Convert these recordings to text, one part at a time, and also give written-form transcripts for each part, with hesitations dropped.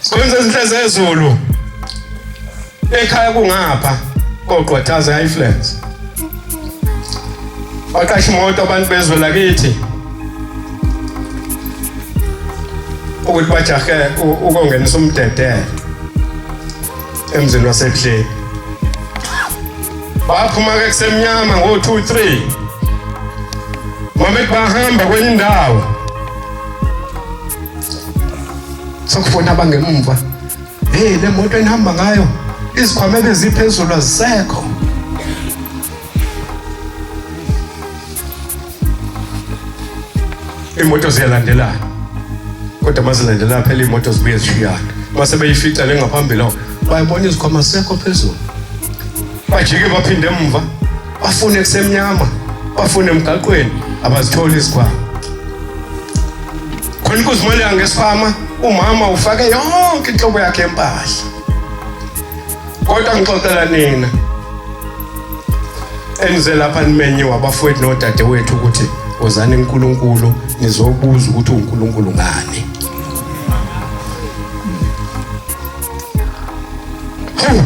Sikhonza izinhle zezulu. Ekhaya kungapha koqwathaza Highlands. Baqasha imoto abantu bezwe lakithi. Ukuthi bajahe ukongenisa umdedele emzini wasebuhleni. Baphuma ke kusemnyama ngo 2 3. Mabethi bahamba kwenye indawo. Sokufona abangemumva. Hey le moto enihamba ngayo izikhwama ebeziphezulu azisekho. Imoto ziyalandelana. Kodwa mazilandela phela imoto zibuye zishiyana. Mase beyifica le ngaphambili awu bayibona izikhwama sekho phezulu. Bajike baphinde emva bafune kusemnyama bafune emgaqweni abazitholi izikhwama. Khona ukuzimaleka ngesikhwama umama ufake yonke inhlobo yakhe yempahla. Kodwa ngixoxela nina enize lapha nimenyiwe abafowethu nodadewethu ukuthi wozani uNkulunkulu nizobuza ukuthi uNkulunkulu ngani. Hawu.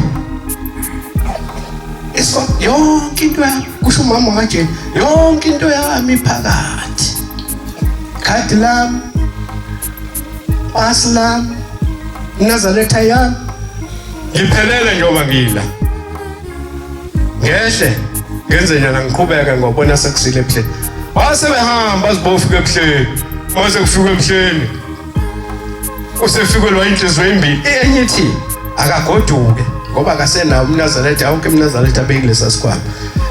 Eso yonke into yami kusho umama kanje yonke into yami phakathi. Khadi lami pasi lami Nazaretha yami ngiphelele njengoba ngila ngehle ngenze njani ngiqhubeke ngobona sekusile ebuhleni base behamba sibofika ebuhleni mase kufika ebuhleni usefikelwa inhliziyo embili enye ithi akagoduke ngoba akasenawo umnazaretha wonke umnazaretha abekulesa sikhwama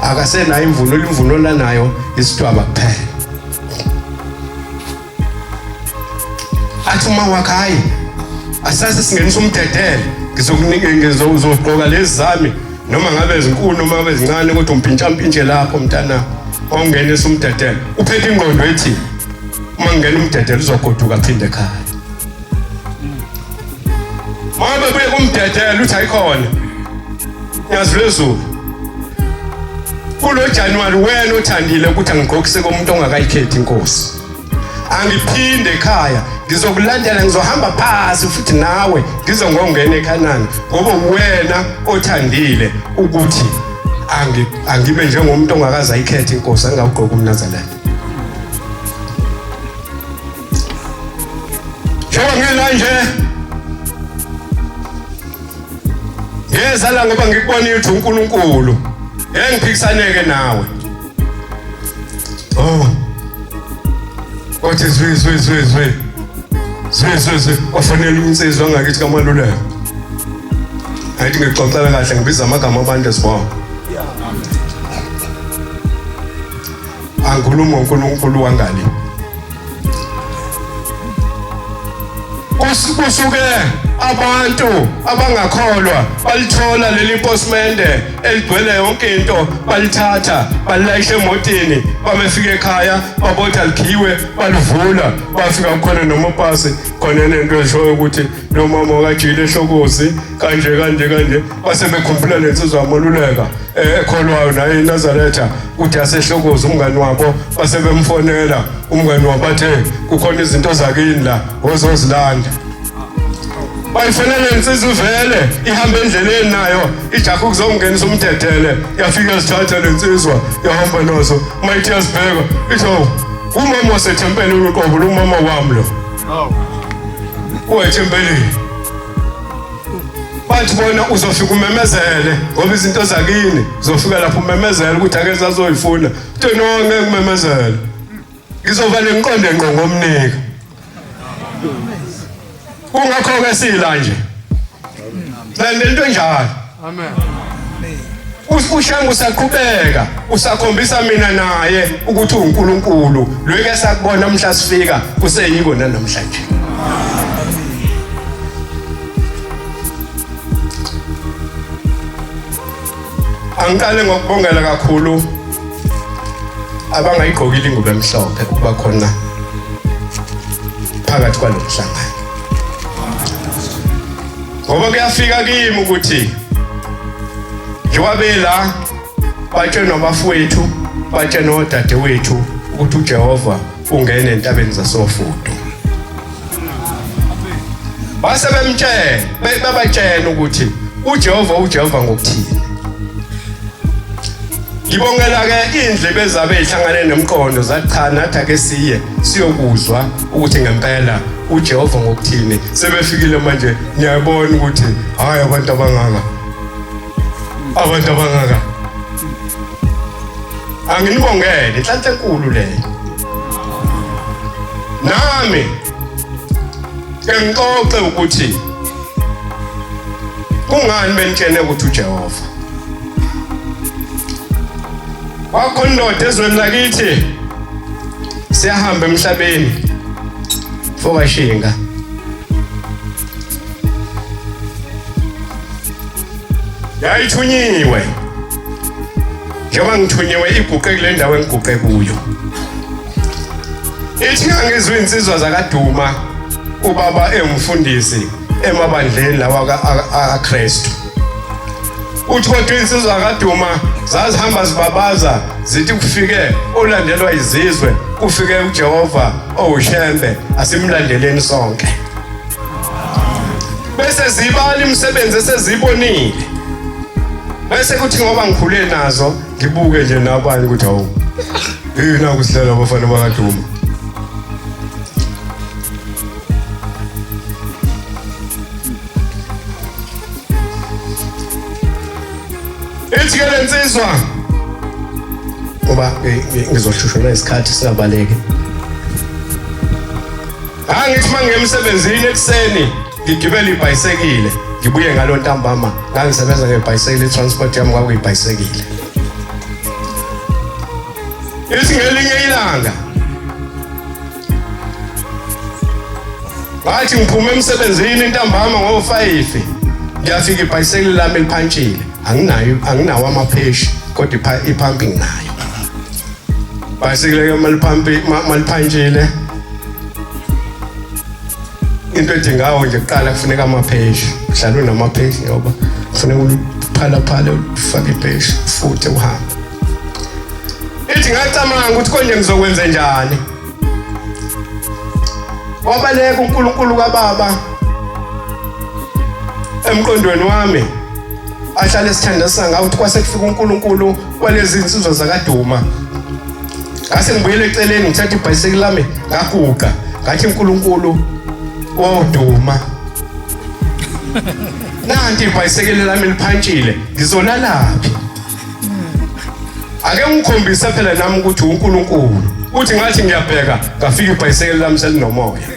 akasenayo imvunulo imvunulo anayo isitwaba kuphela athi uma wakhe hayi asase singenisa umdedele ngizokunika ngizogqoka lezi zami noma ngabe zinkulu noma ngabe zincane kodwa umpintshampintshe lapho mntana ongenisa umdedele uphethe ingqondo ethi uma ngingena umdedele uzogoduka aphinde ekhaya uma bebuye kumdedele uthi ayikhona nyazi lwezulu kulo January wena othandile ukuthi angigqokise komuntu ongakayikhethi inkosi angiphinde ekhaya ngizokulandela ngizohamba phasi futhi nawe ngizongongena eKhanani ngoba wena othandile ukuthi angibe njengomuntu ongakaze ayikhethe inkosi angawugqoka umNazaretha njengoba ngila nje ngeza la ngoba ngikubonile ukuthi uNkulunkulu ngeke ngiphikisaneke nawe oh wathi zwi zwi zwi zwi zwi zwi zwi wafanele insizwa ngakithi kamaluleka ayithi ngixoxela kahle ngibiza amagama abantu esibonga angikhulumi ngoNkulunkulu wangale kusuke abantu abangakholwa balithola leli posimende eligcwele yonke into balithatha balilayisha emotini babefika ekhaya babotha likhiwe balivula bafika kukhona nomopasi khona nento eshoyo ukuthi lo mama wakajile ehlokozi kanje kanje kanje base bekhumbula lensizwa yamaluleka eh, ekholwayo naye iNazaretha uthi asehlokozi umngani wabo base bemfonela umngani wabo athe kukhona izinto zakini la ozozilanda bayifonela insizwa ivele ihamba endleleni nayo ijaha ukuzongenisa umdedele yafika zithatha lensizwa yahamba nazo mayithi yazibheka ithi umama wasethempelini uqobo lumama wami lo Owethempelini bathi bona uzofika umemezele ngoba izinto zakini uzofika lapho umemezele ukuthi ake sazoyifuna uthe no ngeke ngimemezele ngizovele ngiqonde ngqo ngomnika kungakho-ke sila nje landela into enjalo Amen. UShenge usaqhubeka usakhombisa mina naye ukuthi uNkulunkulu lweke sakubona mhla sifika kuseyiko namhlanje. Angiqale ngokubongela kakhulu abangayigqokile ingubo emhlophe ukuba khona phakathi kwalomhlangano. Ngoba kuyafika kimi ukuthi njengoba bela batshenwa abafowethu batshenwa odadewethu ukuthi uJehova ungene entabeni zasofudu. Base bemtshela, babatshela ukuthi uJehova uJehova ngokuthini. Ngibongela ke indlebe zabe ihlangane nomqondo zathi cha nathi ake siye siyokuzwa ukuthi ngempela uJehova ngokuthini. Sebefikile manje ngiyabona ukuthi hayi abantu abangaka. Abantu abangaka. Anginibongele inhlanhla enkulu leyo. Nami ke ngixoxe ukuthi kungani benitshene ukuthi uJehova Wakho indoda ezweni lakithi siyahamba emhlabeni fokashinga yayithunyiwe njengoba ngithunyiwe iguqe kule ndawo engiguqe kuyo ithi ngangizwa insizwa zakaduma ubaba engumfundisi emabandleni lawa kaKristu uthi kodwa insizwa kaduma zazihamba zibabaza zithi kufike olandelwa izizwe kufike uJehova owushembe asimlandeleni sonke bese zibala imisebenzi esezibonile bese kuthi ngoba ngikhule nazo ngibuke nje nabanye ukuthi hawu yini akusidlala abafana bakaduma Ithi ke lensizwa ngoba ngizohlushwa isikhathi singabaleki. Angithi mangiye emsebenzini ekuseni ngigibele ibhayisekile ngibuye ngalo ntambama ngangisebenza ngebhayisekile i-transport yami kwakuyibhayisekile. Ithi ngelinye ilanga Ngathi ngiphuma emsebenzini ntambama ngo-5 ngiyafika ibhayisekili lami liphantshile anginayo anginawo amapheshi kodwa iphampi nginayo bhayisekile ke maliphampi maliphantshile into edingawo nje kuqala kufuneka amapheshi uhlala unamapheshi ngoba kufuneka uliphalaphala ufake ipheshi futhi uhambe ithi ngacamanga ukuthi konje ngizokwenza njani Wabaleka uNkulunkulu kababa emqondweni wami ahlale esithandasa ngawo ukuthi kwase kufika uNkulunkulu walezi insizwa zakaduma ngase ngibuyele eceleni ngithatha ibhayisikili lami ngaguqa ngathi uNkulunkulu woduma nanti ibhayisikili lami liphantshile ngizolalaphi Ake ngikhombise phela nami ukuthi uNkulunkulu. Uthi ngathi ngiyabheka ngafika ibhayisikeli lami selinomoya.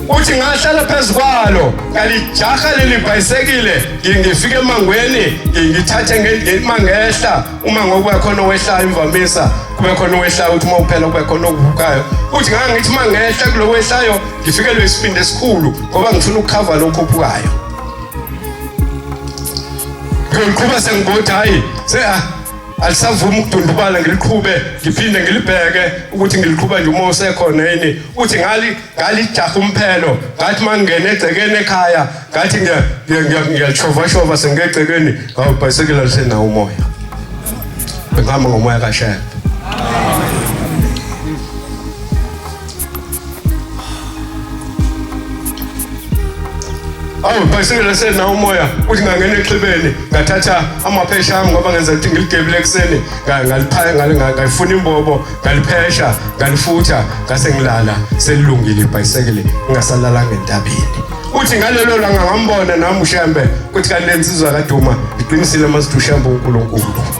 Uthi ngahlala phezu kwalo ngalijaha leli bhayisekile ngifike emangweni ngithathe ngehla uma ngokuba khona owehlayo imvamisa kube khona owehlayo uthi uma uphela kube khona okuvukayo uthi ngangithi uma ngehla kulo wehlayo ngifikelwe isibindi esikhulu ngoba ngifuna ukukhava lokhu okhuphukayo Ngiqhuba sengibuthi hayi se ah, alisavumi ukudundubala ngiliqhube ngiphinde ngilibheke ukuthi ngiliqhuba nje uma usekhona yini uthi ngali ngalijaha umphelo ngathi mangingena egcekeni ekhaya ngathi ngiyalishovashova sengegcekeni ngawu ibhayisikili alisenawo umoya bengihamba ngomoya kashembe Awu ibhayisikili lisenawo umoya uthi ngangena exhibeni ngathatha amaphesha ami ngoba ngenza ukuthi ngiligebile ekuseni ngalifuna imbobo ngaliphesha ngalifutha ngase ngilala selilungile ibhayisikili ngingasalalanga entabeni uthi ngalelo langa ngambona nami ushembe ukuthi kanti lensizwa kaduma iqinisile masithi ushembe uNkulunkulu.